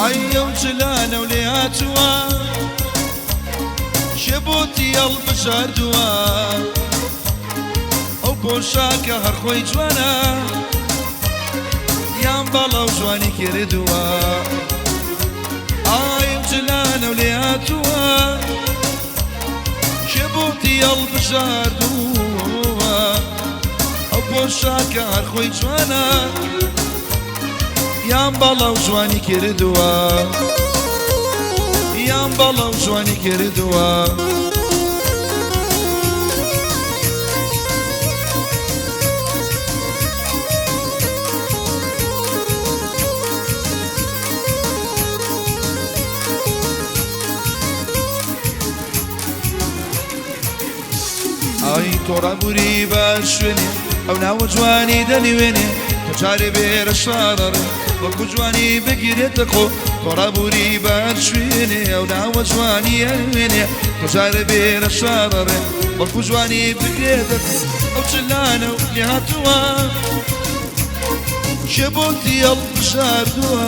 ئای ئەو جلانە و لێهاتووە کێ بۆتی هەڵبژاردووە ئەو پۆشاکە هەر خۆی جوانە یان باڵا و جوانی کردووە ئای ئەو جلانە و لێهاتووە کێ بۆتی هەڵبژاردووە ئەو پۆشاکە هەر خۆی جوانە یان باڵا و جوانی کردووە یان باڵا و جوانی کردووە. ئای تۆڕابووری بە شوێنێ ئەو ناوە جوانی دەنوێنێ کە جارێ بێرە شارەڕێ وەکو جوانی بگیرێتە خۆ تۆڕابووری بە شوێنێ ئەو ناوە جوانی ئەنوێنێ کە جارێ بێرە شارەڕێ وەکو جوانی بگرێتە خۆ ئەو چلانە و لێهاتووە کێ بۆتی هەڵبژاردووە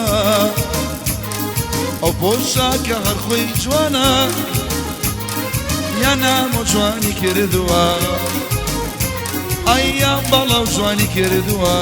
ئەو پۆشاکە هەر خۆی جوانە یان نامۆ جوانی کردووە ئای یان باڵا و جوانی کردووە.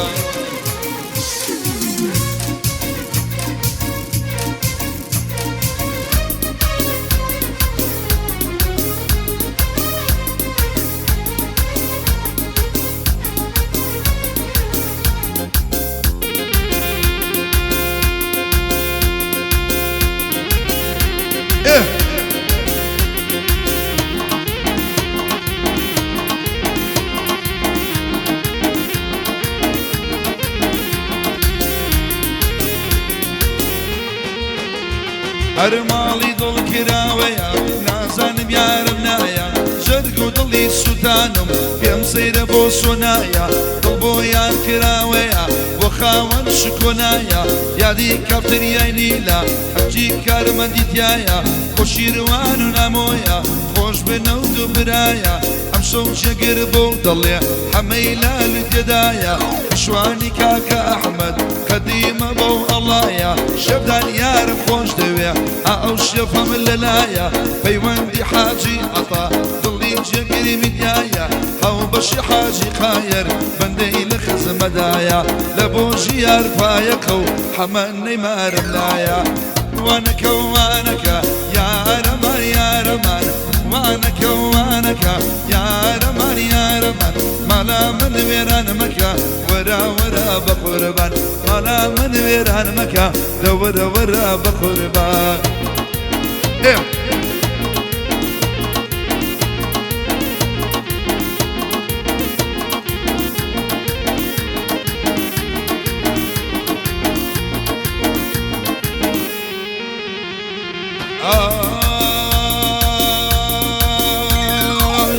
هەر ماڵی دڵ کراوەیە نازانم یارم نایە جەرگ و دڵی سووتانم پێم سەیرە بۆ سۆنایە دڵ بۆ یار کراوەیە بۆ خاوەن شکۆنایە یادی کافتریای لیلا هەرچی کارمەندی تایە خۆ شیروان و نامۆیە خۆش بنە و دوو برایە ئەمشەو جێگر بۆ دەڵێ حەمەی لال تێدایە شوانی کاکە ئەحمەد قەدیمە بەو ئەڵایە شەفدان یارم خۆش دەوێ ئا ئەو شەفەم لەلایە پەیوەندی حاجی عەتا دڵی جێگری میدیایە هاوبەشی حاجی قایەر بەندەی لە خزمەدایە لە بۆ ژیار پایەقە و حەمە نەیمارم لایە وانەکە وانەکە یارەمان یارەمان وانەکە وانەکە یارەمان یارەمان مالا من وێران مەکە وەرە وەرە بە قوربان مالا من وێران مەکە دە وەرە وەرە بە قوربان.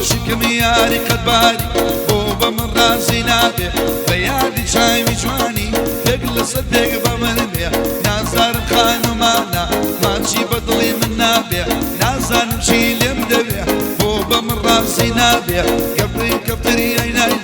شکم یاری قەتباری بۆ بە من ڕازی نابێ بە یادی چاوی جوانی پێک لەسەر پێک بە من بێ نازارم خانومانە ماچی بە دڵی من نابێ نازانم چی لێم دەوێ بۆ بە من ڕازی نابێ کەپری کەپتریای نای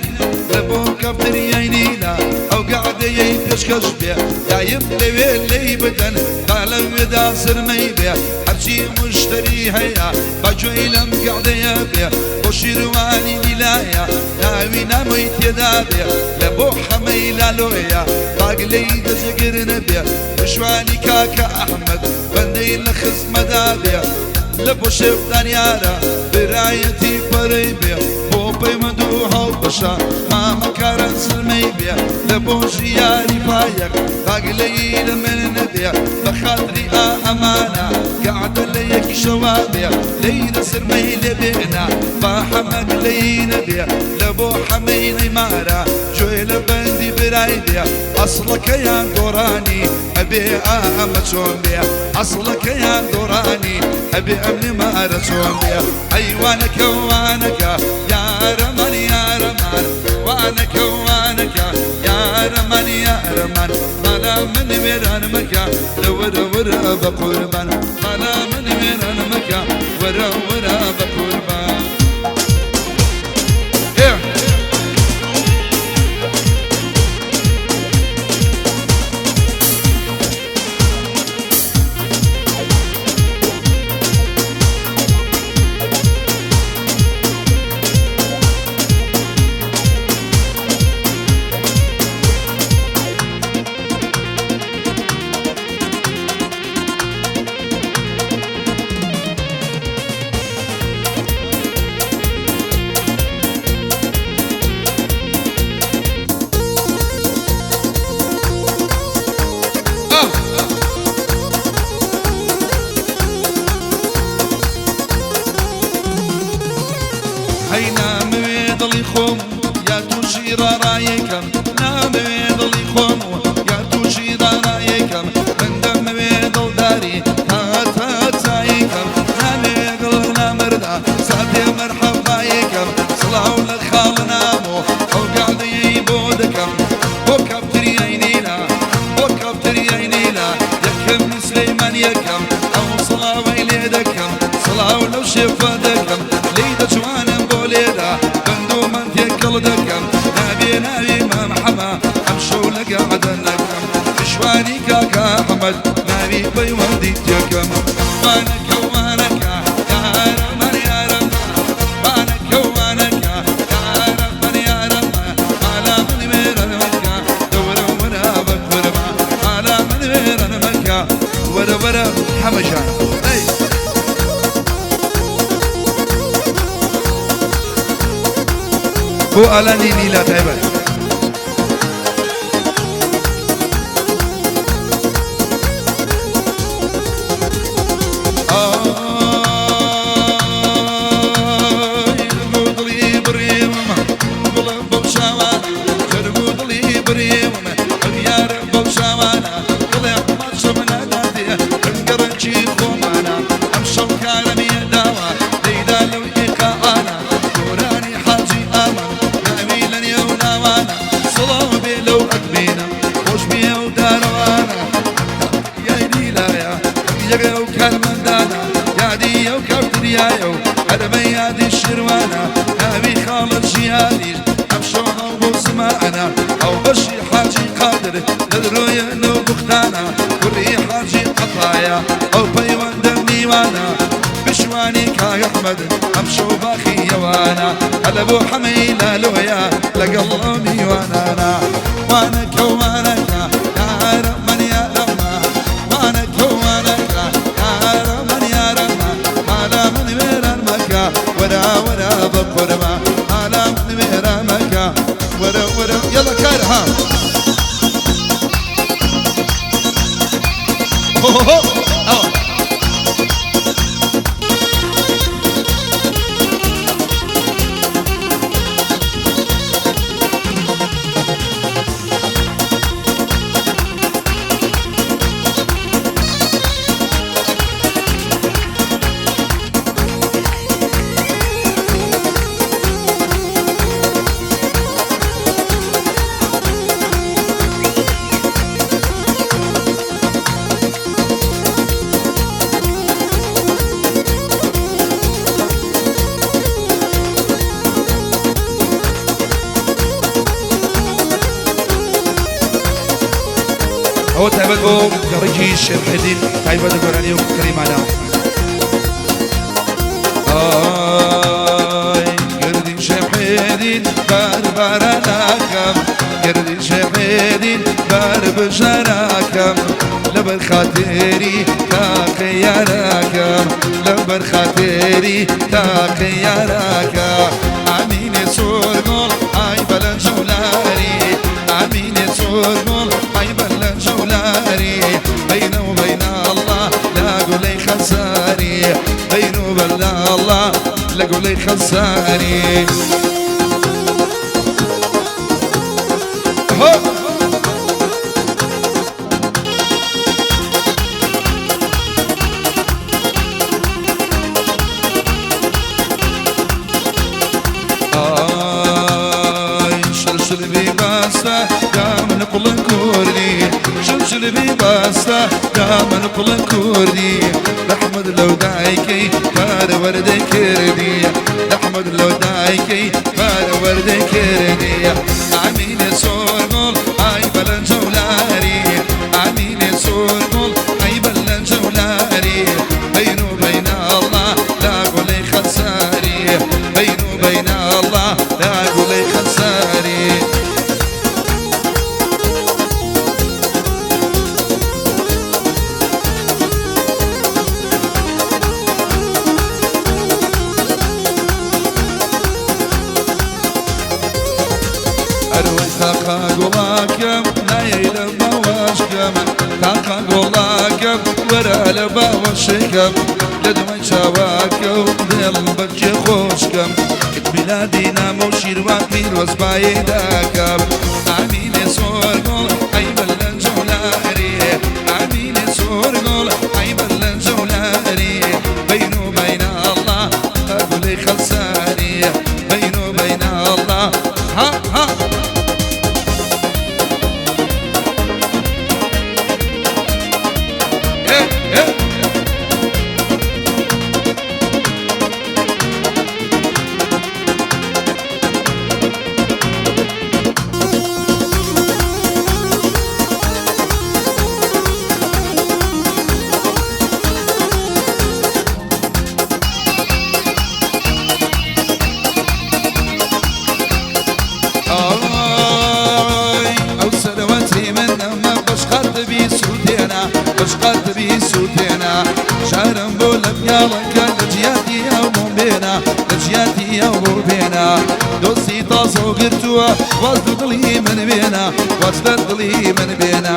لە بۆ کەپتریای نیلا ئەو گەعدەیەی پێشکەش بێ دایم لەوێ لێی بدەن با لەوێدا سرمەی بێ هەرچی مشتری هەیە با گوێی لەم گەعدەیە بێ بۆ شیروانی لیلایە ناوی نامۆی تێدا بێ لە بۆ حەمەی لالۆیە باگلەی دەجێگر نەبێ شوانی کاکە ئەحمەد بەندەی لە خزمەدا بێ لە بۆ شێفدانیارە برایەتی پەرەی بێ بۆ پەیوەند و هەڵبەشە مامە کاران سرمەی بێ لە بۆ ژیاری پایەک باگلەی لە من نەبێ بە خاتری ئا ئەمانە گەعدە لە یەکی شەوا بێ لەی لە سرمەی لێ بێنە با حەمەک لەی نەبێ لە بۆ حەمەی نەیمارە گوێ لە بەندی برای بێ ئەسڵەکەیان گۆڕانی ئەبێ ئا ئەمە چۆن بێ ئەسڵەکەیان گۆڕانی ئەبێ ئەم نمارە چۆن بێ ئەی وانەکە وانەکە یارەمان یارەمان وانەکە وانەکە یارەمان یارەمان مالا من وێران مەکە لە وەرە وەرە بە قوربان مالا من وێران مەکە وەرە وەرە بە قوربان. چێفە دەکەم لێی دەچوانم بۆ لێدا بەند و من تێکەڵ دەکەم نابێ ناوی مام حەمە ئەمشەو لەگە عەدەنەکەم پشوانی کاکا ئەحمەد ناوی پەیوەندی تێکەم وانەکە وانەکە یارەمان یارەمە وانەکە وانەکە یارەمان یارەمە مالا من وێران مەکە دەورە وەرە بە کورمە مالا من وێران مەکە وەرە وەرە حەمەژان ئەی بۆ ئالانی لیلا تایبەت. ئای بۆ دڵی بڕیوم گوڵم بەو چاوانە جەرگ و دڵی بڕیوم ئەم یارم بەو چاوانە دڵێ ماچم ناداتێ ڕەنگەڕەنگی خۆمانە ئەمشەو کارم یەداوە لەیدا لەو ئیقاعانە گۆرانی حاجی ئامان ناوی لە نێو ناوانە سڵاو بێ لەو ئەکبینە خۆش بێ ئەو دارەوانە یای لیلایە یەک ئەو کارمەندانە یادی ئەو کافتریایە و هەرمە یادی شێروانە ناوی خاڵە ژیانیش ئەمشەو هەڵ بۆ زمانە ئەو بەشی حاجی قادر لە درۆیە لەو بوختانە کوڕی حاجی عەتایە ئەو پەیوەندە میوانە بشوانی کاک ئەحمەد ئەمشەو باخی یەوانە هەلە بۆ حەمەی لالۆیە لەگەڵ ئەو میوانانە وانەکە وانەکە یارە من یارەمە وانەکە وانەکە یارە من یارەمە مالا من وێران مەکە وەرە وەرە بە قورمە مالا من وێران مەکە وەرە وەرە یەڵە کار ها هۆ هۆ ئەوە. ئەوە تایبەت بۆ گەڕەکی شێخ محێدین تایبەتە گۆرانی و کەریمانە. ئای گردی شێخ محێدین بارباراناکەم گردی شێخ محێدین بار بژاراکەم لەبەر خاتری تاقی یاراکەم لەبەر خاتری تاقی یاراکە ئامینێ سۆرگۆڵ ئای بەلەن جەولاری ئامینێ سۆرگۆڵ ئای بەلەن جەولاری بەینە و بەینە الله لا گولەی خەساری بەین و بەلا الله لە گولەی خەساری. هۆ ئای شلشل بی باسە دامن قڵن کوردی شلشل بی باسە دامن قڵن کوردی رەحمەت لەو دایکەی پەروەردەی کردی رەحمەت لەو دایکەی پەروەردەی کردی ئامینێ سۆرگوڵ ئای بەلەن جەولاری ئامینێ سۆرگوڵ ئای بەلەن جەولاری بەین و بەینە الله لا گوڵی خەساری بەین و بەینە الله لا گوڵی خەساری. ئەرۆی تاقا گوڵاکەم نایەی لە باوەشکەم تاقا گوڵاکەم وەرە لە باوەشەکەم لە دوای چاواکە و دڵ بەجێ خۆشکەم میلادی نامە و شیروان پیرۆزبایی داکەم ئامینێ سۆرگوڵ ئەی بەلەن جەولاری ئامینێ سۆرگوڵ ئەی بەلەن جەولاری بەین و بەینە الله گوڵی خەساری بەین و بەینە الله ها ها. ئێ ئێ. گاڵەکە لە جیاتی ئەو بۆم بێنە، لە جیاتی ئەو بۆ بێنە. دۆستی تازە و گرتووە واز لە دڵی من بێنە، واز لە دڵی من بێنە.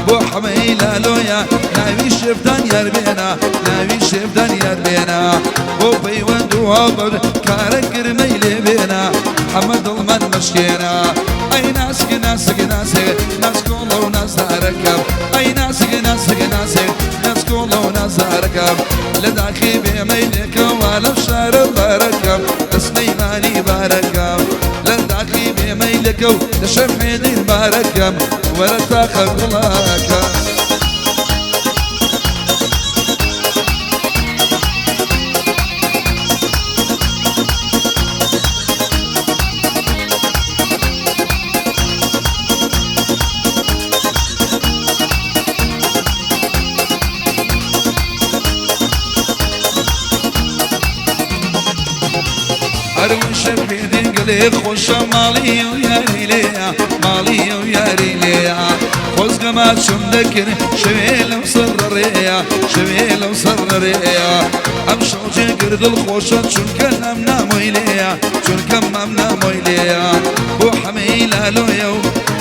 بۆ حەمەی لالۆیە ناوی شێفتان یار بێنە، ناوی شێفتان یار بێنە. بۆ پەیوەند و هاوبەر کارە گرمەی لێ بێنە، حەمە دڵمان مەشکێنە. ئەی ناسک ناسک ناسک ناسکۆڵە و نازدارەکەم، ئەی ناسک ناسک ناسک ناسکۆڵە و نازدارەکەم. لە داخی بێمەیلێکەوە لەم شارە بارەکەم، لە سلەیمانی بارەکەم. لە داخی بێمەیلێکە و لە شەمحێدین بارەکەم، وەرە تاقە گوڵەکەم. هەروەشە پێدین گەلێ خۆشە ماڵی و یاری لێیە، ماڵی و یاری لێیە. خۆزگەما چم دەکرد شەوێ لەو سەرڕێیە، شەوێ لەو سەرڕێیە. ئەم شەو جێگر دڵ خۆشە چونکە نەم نامۆی لێیە، چونکە مەم نامۆی لێیە. بۆ حەمەی لالۆیە و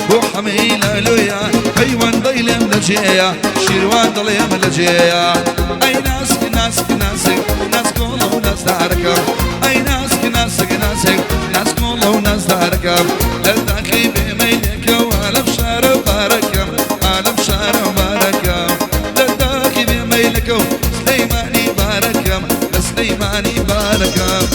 بۆ حەمەی لالۆیە پەیوەندەی لێم لەجێیە، شیروان دڵێم لەجێیە. ئەی ناسک ناسک ناسک ناسکۆڵە و نازدارەکەم، ئەی ناسک ناسک ناسک ناسکۆڵە و نازدارەکەم. لە داخی بێمەیلێکەوە لەم شارە بارەکەم، لەم شارە بارەکەم. لە داخی بێمەیلەکە و سلەیمانی بارەکەم، لە سلەیمانی بارەکەم.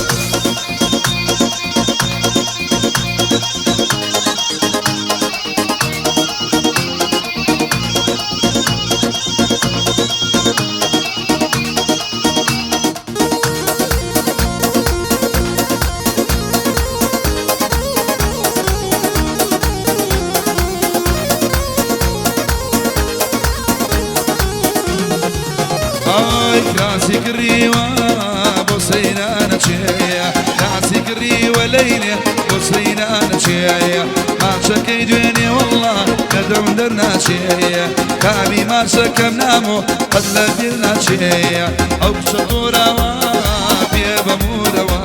ئای کراسی کڕیوە بۆ سەیرانە چێیە، کراسی کڕیوە لەیلێ بۆ سەیرانە چێیە. ماچەکەی دوێنێ وەڵڵا لە دەم دەرناچێیە، تامی ماچەکەم نامۆ قەت لە بیر ناچێیە. ئەو کچە تۆراوە پێ بە مورەوە،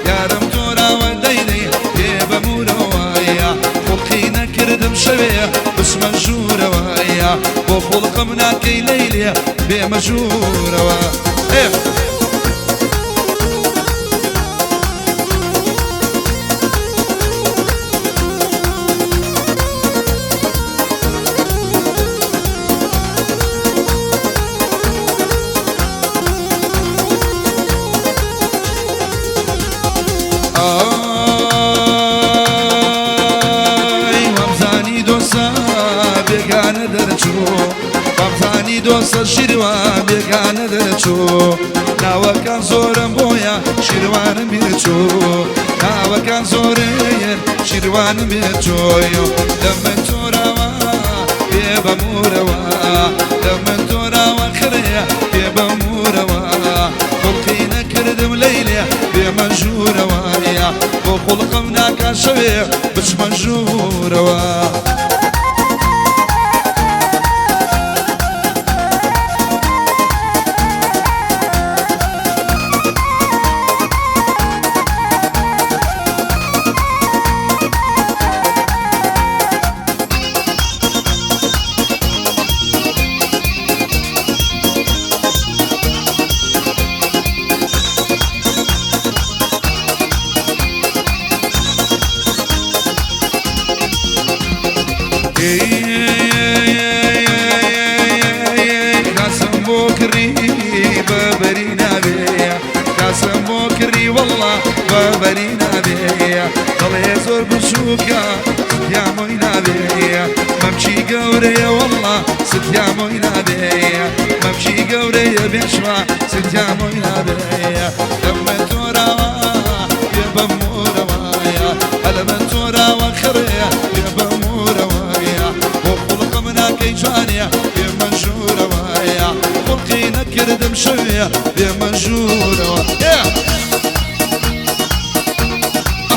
یارم تۆراوە دەیدەی پێ بە مورەوەیە. خوڵقی نەکردم شەوێ بچمە ژوورەوەیە، بۆ خوڵقم ناکەی لەیلێ بێمە ژوورەوە. ئای وامزانی دۆسە بێگانە دەرچوو، وامزانی دۆسە شیروان بێگانە دەرچوو. ناوەکان زۆرم بۆیە شیروانم بیرچوو، ناوەکان زۆرن شیروانم بیرچووی. لە من تۆراوە پێ بە مورەوە، لە من تۆراوە خرێ پێ بە مورەوە. خوڵقی نەکردم لەیلێ بێمە ژوورەوەیە، بۆ خوڵقم ناکا شەوێ بچمە ژوورەوە. کاسم بۆ کڕی بەبەری نابێ، کاسم بۆ کڕی وەڵڵا بەبەری نابێ. دەڵێ زۆر بچووکە ستیامۆی نابێ، مەمچی گەورەیە وەڵڵا ستیامۆی نابێ، مەمچی گەورەیە بێشوا ستیامۆی نابێ. لە من تۆراوە پێ بە مورەوەیە، لە من تۆراوە خڕێ پێ بە مورەوەیە. بۆ خوڵقم ناکەی جوانیە بێمە ژوورەوەیە، خوڵقی نەکردم شەوێ بێمە ژوورەوە.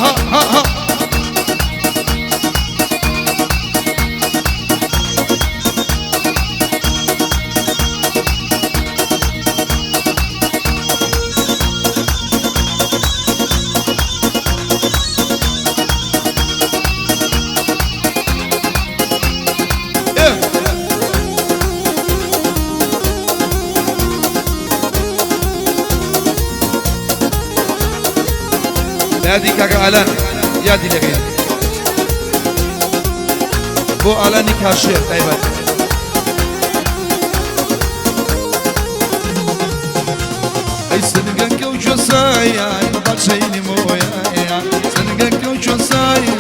ها ها ها. یادی کاکە ئالان یادی لەکەین بۆ ئالانی کاشێر تایبەت. ئەی سنگەکە و چۆسایە باچەی لیمۆیە سنگەکە و چۆسایە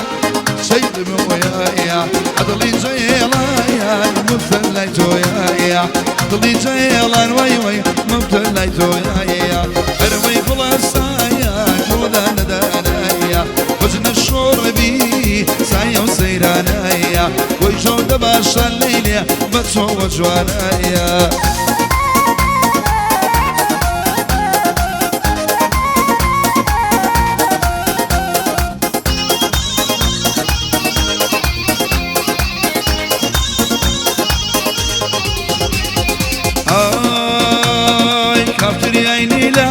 چەی لیمۆیە عەدڵی جەیڵایە مبتەلای تۆیە دڵی جەیڵان وای وای مبتەلای تۆیە هەروەی گوڵە سایە گوڵدانە دانایە بەجنە شۆڕبی سایە و سەیرانایە گۆی جۆ دەباشە لەیلێ بەچۆوە جوانایە. ئای کافتریای لیلا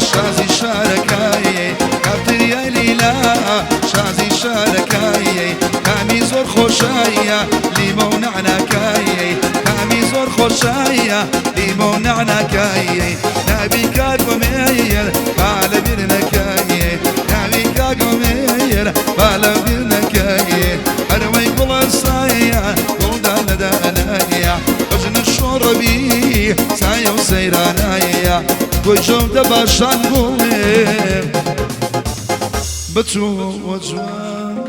شازی شارەکای کافتریای لیلا شازی شارەکای تامی زۆر خۆشایە لیمە و نەعناکای تامی زۆر خۆشایە لیمە و نەعناکای ناوی کاک ئۆمێر با لەبیر نەکای ناوی کاک ئۆمێر با لەبیر نەکای هەروەی گوڵە سایە گوڵدان لە دانایە بەژنە شۆڕەبی سایە و سەیرانایە گۆی جەو دەباشان گوڵێ بچووە جوان.